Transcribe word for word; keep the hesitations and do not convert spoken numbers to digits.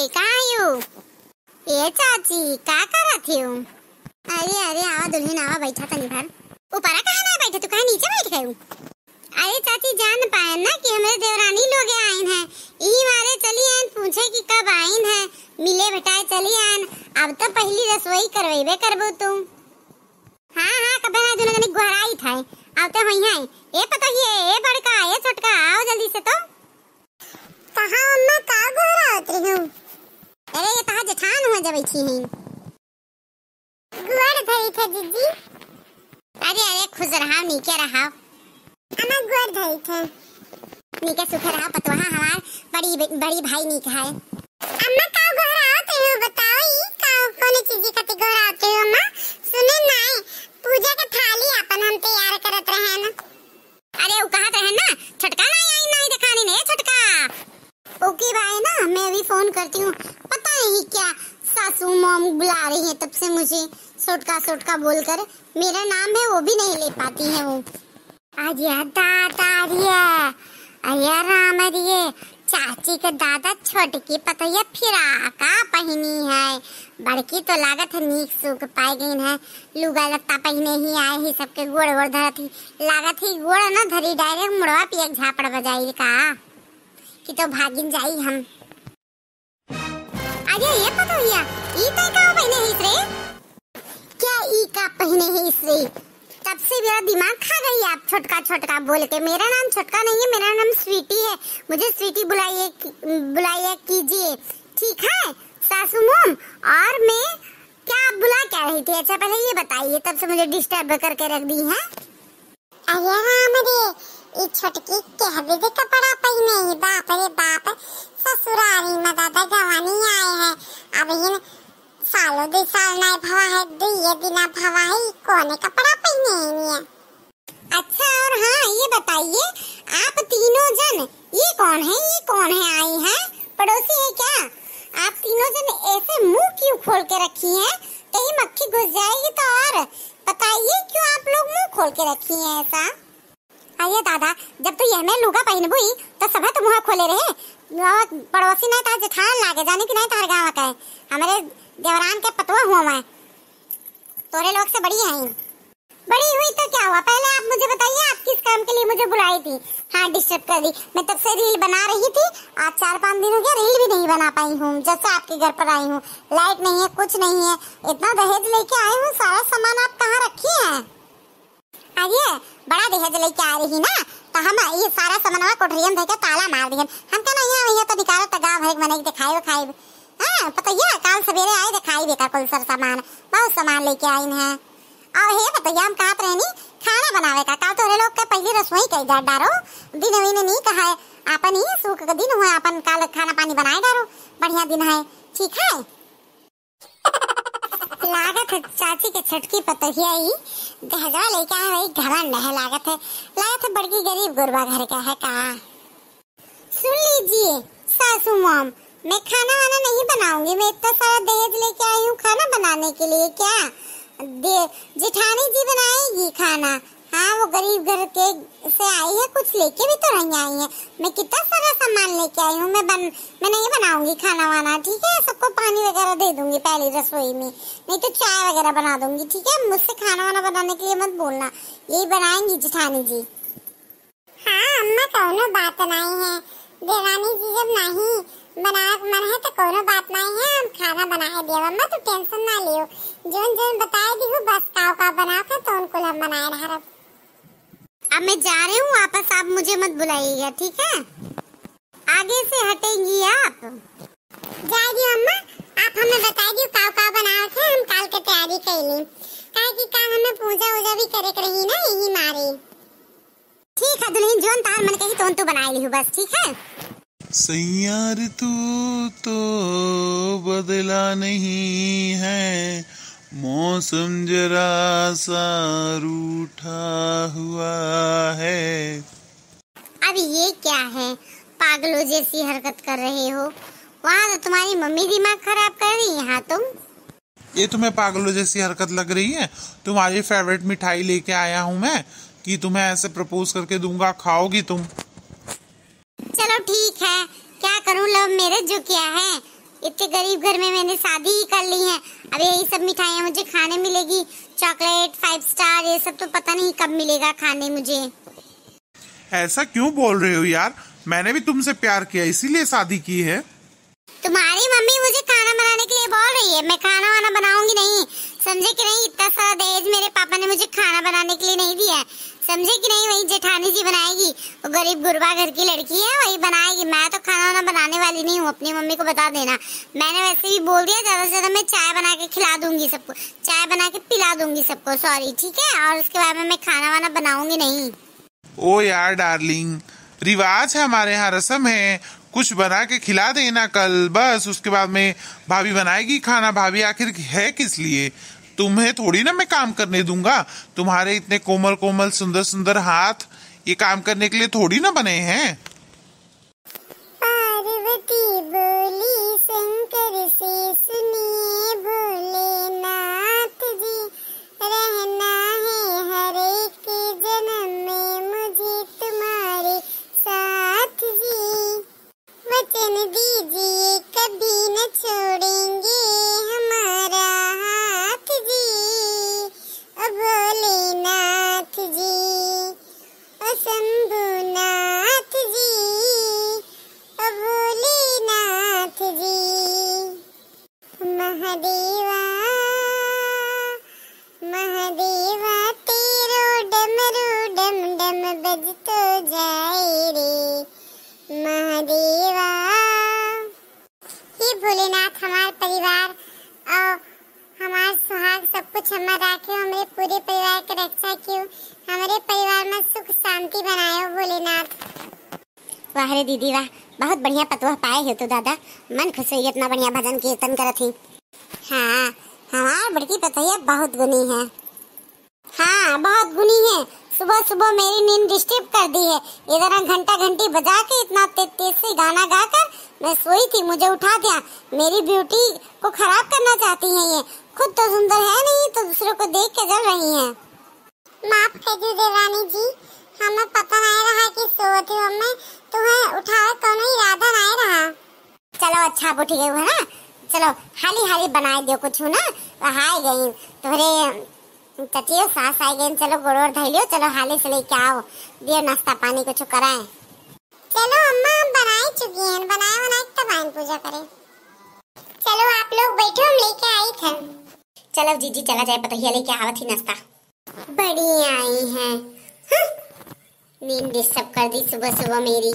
ए, कहाँ आयु? ए चाची, का करत हऊ? अरे, अरे, आवा दुल्हिन, आवा, बैठा तनी भर। ऊपरा काहे ना बैठे, तू काहे नीचे बैठ गयू? अरे चाची, जान पाए ना कि हमरे देवरानी लोग आइन है, ई मारे चली आइन पूछे कि कब आइन है, मिले भेटाए चली आइन। अब तो पहली रसोई करवेबे करबू तू। हाँ, हाँ, कबे ना दुनो जनी गोहराइत है, आवते होइहैं। ए पतोहिए, ए बड़का, ए छोटका, आओ जल्दी से तो। कहाँ अम्मा, का गोहरावत रही हूँ? अरे, ये तहार जेठान हुआ जब बैठी हैं। गोड़ धरी थे जीजी। अरे, अरे, खुश रहाव, नीके रहाव। अम्मा, गोड़ धरी थे। नीके सुखे रहा पतोहा हमार, बड़ी, बड़ी भाई नीक है। अम्मा, का गोहरावत रही हो? बताओ, ई का, कौन चीज खातिर गोहरावत रही हो अम्मा? सुने नाई, पूजा के थाली आपन हम तैयार करत रहे ना। अरे, उ कहत रहे ना, छोटका नाई आई, नाई देखानी ने, छोटका। ओके भाई ना, मैं अभी फोन करती हूँ। पता नहीं क्या सासू मॉम बुला रही है तब से मुझे, छोटका, छोटका बोलकर। मेरा नाम है, वो भी नहीं ले पाती है वो। अरे दादा रे, अरे राम रे, चाची के दादा छोटकी पतोहिया फिराका पहिनी है। बड़की तो लागत है नीक सूख पाए गई है, लुगा लत्ता पहिने ही आए ही, सबके गोड़ वोड़ धरत ही। लागत ही गोड़ न धरी, direct मुड़वा पे एक झापड़ बजाई का कि तो भागिन जाई हम। अरे ये पतोहिया, ई तै का पहिने हिस रे? क्या ई का पहिने हिस रे? तब से मेरा दिमाग खा गई आप छोटका छोटका बोल के। मेरा नाम छोटका नहीं है, मेरा नाम स्वीटी है। मुझे स्वीटी बुलाइए कि-, बुलाइए कीजिए, ठीक है सासू मोम? और मैं क्या, आप बुला क्या रही थी? अच्छा पहले ये बताइए, तब से मुझे disturb करके रख दी है। अरे राम रे, ई छोटकी केहदे दे कपड़ा पहिने ही, बाप रे बाप, ससुरारी में दादा गवानी आए हैं, अब इन सालों दो साल नहीं भवा है, दुइये दिना भवा है, ई कौने कपड़ा पहिने ही नहीं है? अच्छा, और हाँ, ये बताइए, आप तीनों जन, ये कौन है, ये कौन है आई है, पड़ोसी है क्या? आप तीनों जन ऐसे मुंह क्यों खोल के रखी हैं? कहीं मक्खी घुस जाएगी तो। और बताइए, क्यों आप लोग मुंह खोल के रखी हैं ऐसा? अरे दादा, जब तू यह में लुगा पहिनबुई, तो सभे तो मुंह खोले रहे। और पड़ोसी नहीं था जेठान लागे, जाने कि नहीं तार गाँव का है। हमारे देवरान के पतवा हुआ मैं। तोरे लोग से बड़ी है। बड़ी हुई तो क्या हुआ? पहले आप मुझे बताइए, आप किस काम के लिए मुझे बुलाई थी? हाँ, disturb कर दी। मैं तब से reel बना रही थी, आज चार पाँच दिन हो गया, reel भी नहीं बना पाई हूँ। जब से आपके घर पर आई हूँ, light नहीं है, कुछ नहीं है, इतना दहेज लेके आई हूँ, सारा सामान आप कहाँ रखी हैं? अरे, बड़ा दहेज लेके आ रही ना, तो हम ये सारा सामानवा कोठरिया में धके ताला मार दिहन। हम कहना, यहाँ, यहाँ तो निकालो, तो गाँव भर के मनई के दिखाई उखाई। हाँ, पतोहिया काल सवेरे आए, दिखाई बेकार कुल सर सामान, बहुत सामान लेके आइन है। और हे पतोहिया, हम कहत रहनी खाना बनावे का, काल तोरे लोग के पहली रसोई कई जा डारो, दिन वीन नहीं कहा है, आपन ही सुख के दिन हुआ, आपन काल खाना पानी बनाए डारो, बढ़िया दिन है, ठीक है। लागत है चाची के छोटकी पतोहिया ही दहेजवा लेके आए, वही घमंड है, लागत है, लागत है बड़की गरीब गुरबा घर का है का। सुन लीजिए सासू मॉम, मैं खाना वाना नहीं बनाऊंगी, मैं इतना सारा दहेज लेके आई हूँ खाना बनाने के लिए क्या? दे, जेठानी जी बनाएगी खाना। हाँ, वो गरीब घर के से आई है, कुछ लेके भी तो नहीं आई है। मैं कितना सारा सामान लेके आई हूँ, मैं बन, मैं नहीं बनाऊंगी खाना वाना, ठीक है? सबको पानी वगैरह दे दूंगी पहली रसोई में, नहीं तो चाय वगैरह बना दूंगी, ठीक है? मुझसे खाना वाना बनाने के लिए मत बोलना, यही बनाएंगी जेठानी जी। हाँ अम्मा, कौनो बात नहीं है, देवरानी जी जब नहीं बनावे के मन है तो कौनो बात नहीं है, हम खाना बनाए देब अम्मा, तू tension ना लियो। जोन जोन बताए दिहु बस काव काव बनावे के तो उनको हम बनाए रहब। अब मैं जा रही हूँ वापस, आप मुझे मत बुलाइएगा, ठीक है? आगे से हटेंगी आप। जाए दियो अम्मा, आप हमें बताए दियो काव काव बनावे के, हम काल के तैयारी कर ली, काहे कि काल हमें पूजा वूजा भी करे के रही ना, यही मारे। ठीक है दुल्हन, जोन तार मन कही तोन तू बनाए लिहू बस, ठीक है? सैयार तू तो बदला नहीं है, मौसम जरा सा रूठा हुआ है। अब ये क्या है, पागलों जैसी हरकत कर रहे हो? वहाँ तो तुम्हारी मम्मी दिमाग खराब कर रही, यहाँ तुम। ये तुम्हें पागलों जैसी हरकत लग रही है? तुम्हारी favourite मिठाई लेके आया हूँ मैं कि तुम्हें ऐसे propose करके दूंगा, खाओगी तुम। चलो ठीक है, क्या करूँ, love marriage जो किया है, इतने गरीब घर में मैंने शादी ही कर ली है। अब यही सब मिठाइयाँ मुझे खाने मिलेगी, चॉकलेट, फाइव स्टार, ये सब तो पता नहीं कब मिलेगा खाने मुझे। ऐसा क्यों बोल रहे हो यार, मैंने भी तुमसे प्यार किया, इसीलिए शादी की है। तुम्हारी मम्मी मुझे खाना बनाने के लिए बोल रही है, मैं खाना वाना बनाऊंगी नहीं, समझे कि नहीं? इतना सारा दहेज मेरे पापा ने मुझे खाना बनाने के लिए नहीं दिया है, समझे कि नहीं? वही जेठानी जी बनाएगी, वो गरीब गुरबा घर की लड़की है, वही बनाएगी। मैं तो खाना वाना बनाने वाली नहीं हूँ, अपनी मम्मी को बता देना। मैंने वैसे भी बोल दिया, ज्यादा से ज्यादा मैं चाय बना के खिला दूंगी सबको, चाय बना के पिला दूंगी सबको, सॉरी, ठीक है? और उसके बाद में मैं खाना वाना बनाऊंगी नहीं। ओ यार डार्लिंग, रिवाज है हमारे यहाँ, रस्म है, कुछ बना के खिला देना कल, बस उसके बाद में भाभी बनाएगी खाना। भाभी आखिर है किस लिए? तुम्हें थोड़ी ना मैं काम करने दूंगा। तुम्हारे इतने कोमल कोमल, सुंदर सुंदर हाथ ये काम करने के लिए थोड़ी ना बने हैं। पार्वती बोली शंकर से, सुनिए भोलेनाथ जी, रहना है हर एक जन्म में मुझे तुम्हारे साथ जी। वचन दीजिए कभी न छोड़ेंगे हमारा हाथ जी। ओ भोलेनाथ जी, ओ शंभुनाथ जी, ओ भोलेनाथ जी। महादेवा, महादेवा तेरो डमरू डम डम बजतो जाए रे महादेवा। हे भोलेनाथ, हमार परिवार और हमार सुहाग सब कुछ हमार राखे, हमरे पूरे परिवार के रक्षा कियो, हमरे परिवार में सुख शांति बनायो भोलेनाथ। वाह रे दीदी वाह, बहुत बढ़िया पतोह पाए हो तो दादा, मन खुश होई, इतना बढ़िया भजन कीर्तन करत ही। हाँ, हमार बड़की पतोहिया बहुत गुनी है। हाँ, बहुत गुनी है। सुबह सुबह मेरी नींद डिस्टर्ब कर दी है। इधर घंटा घंटी बजा के इतना तेज तेज से गाना गाकर मैं सोई थी, मुझे उठा दिया। मेरी ब्यूटी को खराब करना चाहती है ये। खुद तो सुंदर है नहीं तो दूसरों को देख के जल रही है। माफ कर दो देवरानी जी, हमें पता नहीं रहा कि सोवत हो, हमें तुम्हें उठावे कोनो इरादा नहीं रहा। चलो अच्छा अब उठ गए हो ना, चलो हाली हाली बनाए दियो कुछ ना, हाय गई तोहरे चचियो सास आई गई, चलो गोड़ ओड़ धई लियो, चलो हाली से लेके आओ, दियो नाश्ता पानी कुछ कराए। चलो अम्मा, हम बनाई चुकी हैं, बनाए बनाए तब आइन पूजा करे। चलो आप लोग बैठो, हम लेके आई थे। चलो जीजी चला जाए, पतोहिया लेके आवत ही नाश्ता। बड़ी आई हैं। हं। नींद डिस्टर्ब कर दी सुबह सुबह मेरी।